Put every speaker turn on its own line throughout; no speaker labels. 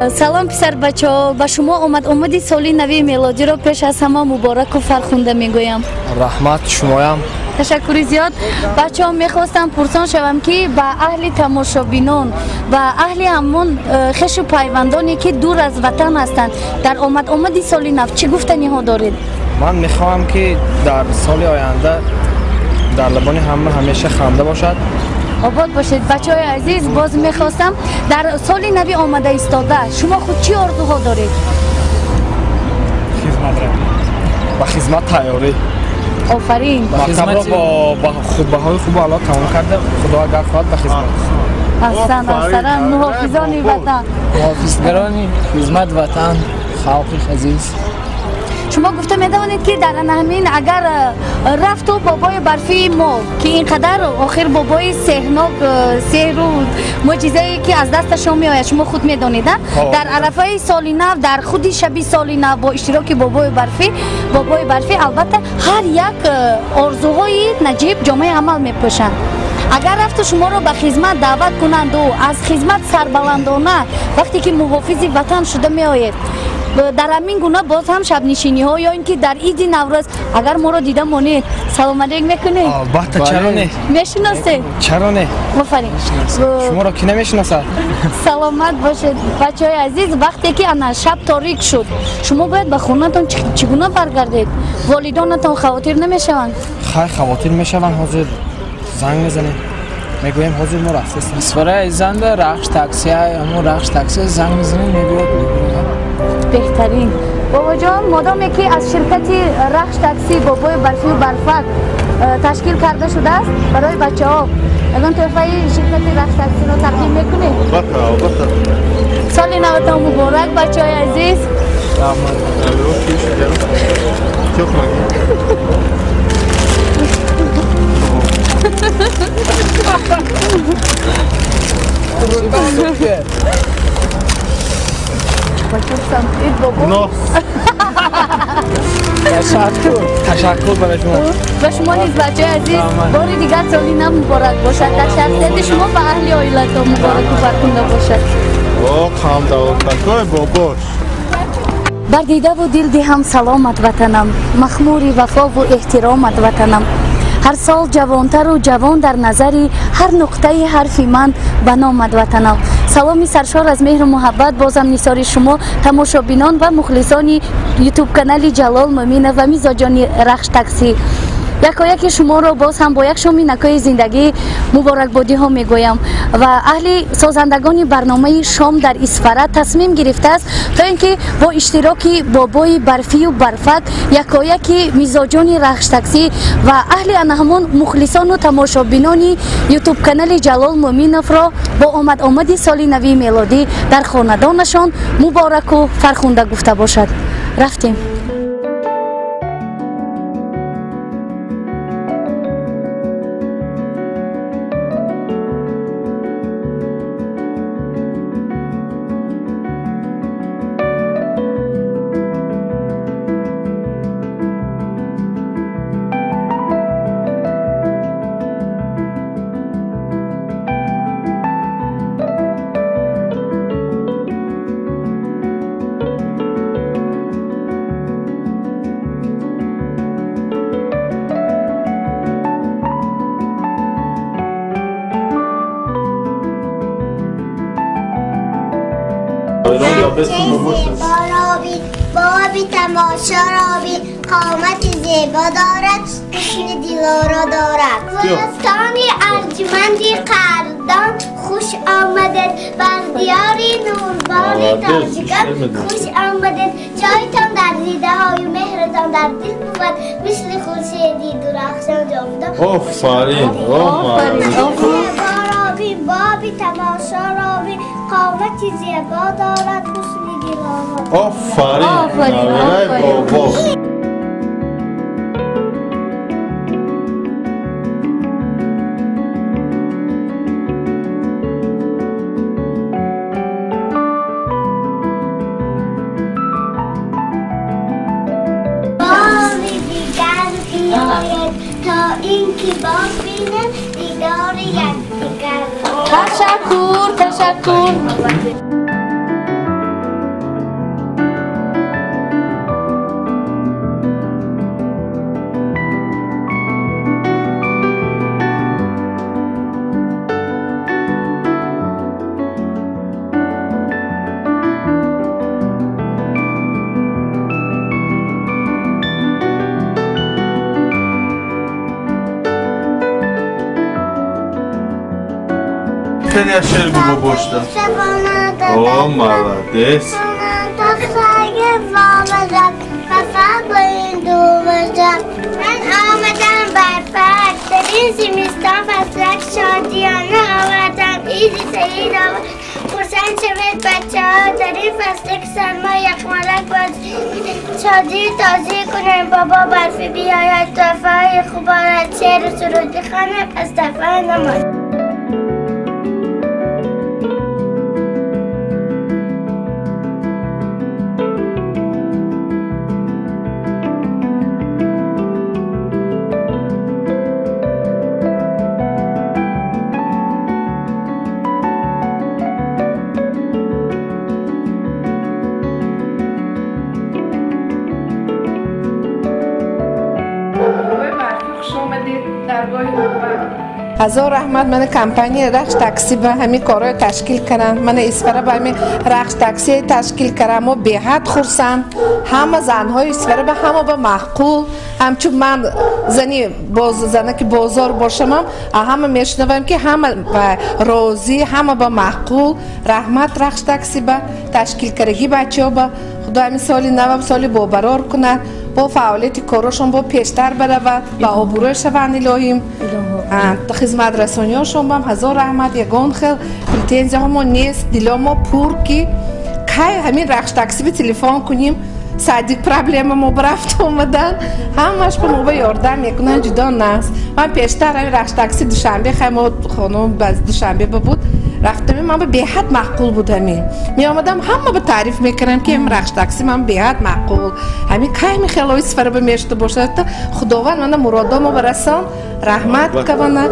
Салом писарбачаҳо, ба шумо омад-омади соли нави мелодиро пеш аз ҳама мубораку фархунда мегӯям.
Раҳмат шумоям.
Ташаккури зиёд. Бачаҳо, мехостам пурсон шавам, ки ба аҳли тамошобинон, ба аҳли ҳамон хешу пайвандоне, ки дур аз ватан ҳастанд, дар омад-омади соли нав чӣ гуфтаниҳо доред?
Ман мехоҳам, ки дар соли оянда дар лабони ҳама ҳамеша ханда бошад.
Обод бошед, бачаҳои азиз. Боз мехостам, дар соли нави омада истода шумо худ чӣ орзуҳо доред?
Ба хизмат тайёрӣ.
Офарин.
Мактабро бо баҳои хубу аъло тамом карда, худо агар хоҳад, ба хизмат.
Аҳсан, аҳсан, муҳофизони ватан.
Муҳофизгарони хизмат ватан, халқи азиз.
Шумо гуфта метавонед, ки дар ҳамин агар рафту бобои барфии мо, ки ин қадар охир бобои сеҳрнок, сеҳру мӯъҷизае, ки аз дасташон меояд, шумо худ медонед, дар арафаи соли нав, дар худи шаби соли нав бо иштироки бобои барфӣ албатта ҳар як орзуҳои наҷиб ҷомаи амал мепӯшанд. Агар рафту шуморо ба хизмат даъват кунанду аз хизмат сарбаландона вақте ки муҳофизи ватан шуда меоед, дар ҳамин гуна боз ҳам шабнишиниҳо ё ин ки дар иди Наврӯз агар моро дида монед, салом алейк мекунед?
Албатта, чаро не?
Мешиносед?
Чаро не?
Офарин.
Шуморо ки намешиносад?
Саломат бошед, бачаҳои азиз. Вақте ки ана шаб торик шуд, шумо бояд ба хонатон чӣ гуна баргардед? Волидонатон хавотир намешаванд?
Хай, хавотир мешаванд. Ҳозир занг мезанем, мегӯем, ҳозир мо рафтестем.
Исфараи занда Рахш такси, ҳамон Рахш такси занг мезанем, мебиёд, мебурад.
Беҳтарин. Бобоҷон, модоме ки аз ширкати Рахш такси бобои барфию барфак ташкил карда шудааст, барои бачаҳо ягон тӯҳфаи ширкати Рахш таксиро тақдим мекунед?
Албатта, албатта.
Соли наватон муборак, бачаҳои азиз.
Раҳмат. Чӯх маги.
Бобо.
Ташаккур.
Ташаккур барои шумо.
Ба шумо низ, бачаи азиз, бори дигар соли нав муборак бошад. Дар шахсияти шумо ба аҳли оилатон мубораку фархунда бошад.
О, қамдавотакой бобош.
Бар дидаву дил диҳам саломат, ватанам, махмури вафову эҳтиромат, ватанам. Ҳар сол ҷавонтару ҷавон дар назари ҳар нуқтаи ҳарфи ман ба номат, ватанам. Саломи саршор аз меҳру муҳаббат бозам нисори шумо, тамошобинон ва мухлисони ютуб-канали Ҷалол Муъминов ва мизоҷони Рахш таксӣ. Якояки шуморо боз ҳам бо як шоми накои зиндагӣ муборакбодиҳо мегӯям. Ва аҳли созандагони барномаи «Шом дар Исфара» тасмим гирифтааст, то ин ки бо иштироки бобои барфию барфак якояки мизоҷони Рахш таксӣ ва аҳли анаҳамон мухлисону тамошобинони ютуб-канали Ҷалол Муъминовро бо омад-омади соли нави мелодӣ дар хонадонашон мубораку фархунда гуфта бошад. Рафтем.
بابی تماشا را بین، قامت زیبا دارد، حسن دلارا دارد. گلستان ارجمند قردان خوش آمدید، بر دیار نوربان تاجیکان خوش آمدید. جایتان در دیده های مهرتان در دل بود، مثل خورشیدی درخشان جاودان.
آفرین، آفرین.
بابی بابی تماشا را بین، قامت زیبا دارد، حسن دلارا.
آفرین،
آفرین،
آفرین بابا.
بار دیگر بیاید تا اینکه باز بینم دیدار یکدیگر.
تشکر، تشکر.
Кани шеър гу бобошта. О, молодец.
من آمدم بر فرد در این زمستان فصلک شادیانه آوردم ایدی سعید آورد خرسند شوید بچه ها در این فصل که سرما یخمالک باز شادی تازه کنیم بابا برفی بیاید تحفه خوب آرد شعر و سرود بخوانیم از تحفه نماز.
هزار رحمت من کمپانی رخش تاکسی به همین کارهای تشکیل کردن. من اسفره به همین رخش تاکسی تشکیل کردم و بی‌حد خرسند. همه زنهای اسفره به همه به معقول. همچون من زنی باز زنه که بازار باشم همه میشنوم که همه به راضی همه به معقول. رحمت رخش تاکسی به تشکیل کردگی بچه‌ها به خدا همین سال نو سال بابرار کنه با فعالیت کارشون با پیشتر برود با آبروی شوند الهیم. خدمت رسانی‌هاشون هم هزار رحمت یگان خیل پرتنزی ها ما نیست دل ما پر که کی همین رخش تاکسی به تلفن کنیم صدیق پرابلم ما برفت اومدن همش به ما به یاردم میکنن جدا نیست. من پیشتر همین رخش تاکسی دوشنبه خیلی خانم باز دوشنبه بود رفتم من به بی‌حد معقول بود. همین می آمدم همه به تعریف میکردم که این رخش تاکسی من بی‌حد معقول همین کی میخوای سفر به میشت باشه خداوند من مرادامو برسان رحمت کنه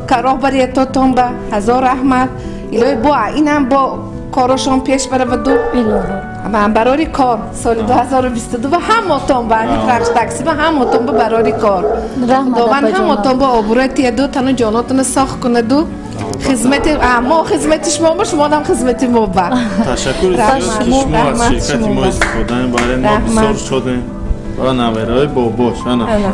کراه بریتاتون به هزار رحمت الهی با اینم با کارشون پیش بره و دو من برای کار سال 2022 و همتون با همین رخش تاکسی و همتون با برای کار خداوند همتون با آبروی تیدو تنو جاناتون ساخت کنه دو خدمت ما خدمت شما با شما هم خدمت ما با.
تشکر زیاد که شما از شرکت ما استفاده می‌برین. ما بسیار شدیم و نویرهای باباش.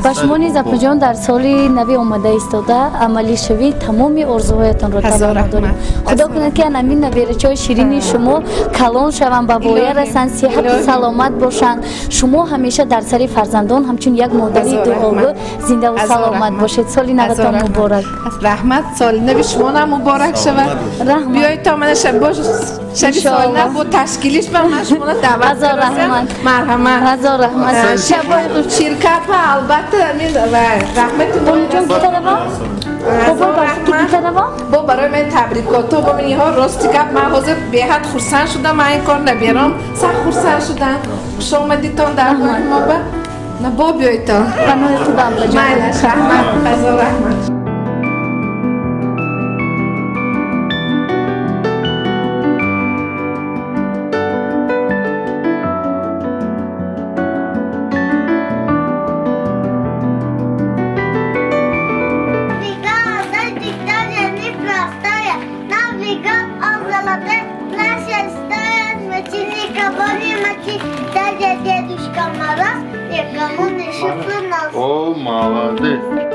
ба шумо низ апаҷон дар соли нави омада истода амалӣ шавӣ тамоми орзуҳоятонро таманно дорем. Худо кунад ки ҳамин наберачаҳои ширини шумо калон шаванд, ба воя расанд, сиҳату саломат бошанд. Шумо ҳамеша дар сари фарзандон ҳамчун як модари дуогӯ зиндаву саломат бошед. Соли наватон муборак.
Раҳмат. Соли нави шумонам муборак шавад. Биёед то мана шаби соли нав бо ташкилиш ба ман шуморо даъват кардам. Марҳамат.
Ҳазор раҳмат.
Ширкат ва албатта раҳмати
ҷон гитаравам
бо барои ман табрикото бо миниҳо рости гап ман ҳозир беҳад хурсанд шудам. Ман ин кор наберам сахт хурсанд шудам. Хуш омадитон дар ҳоли мо ба бо биёедтон.
Паноҳи худо апаҷон.
Майлаш раҳмат. Ҳазор раҳмат.
О, молодец!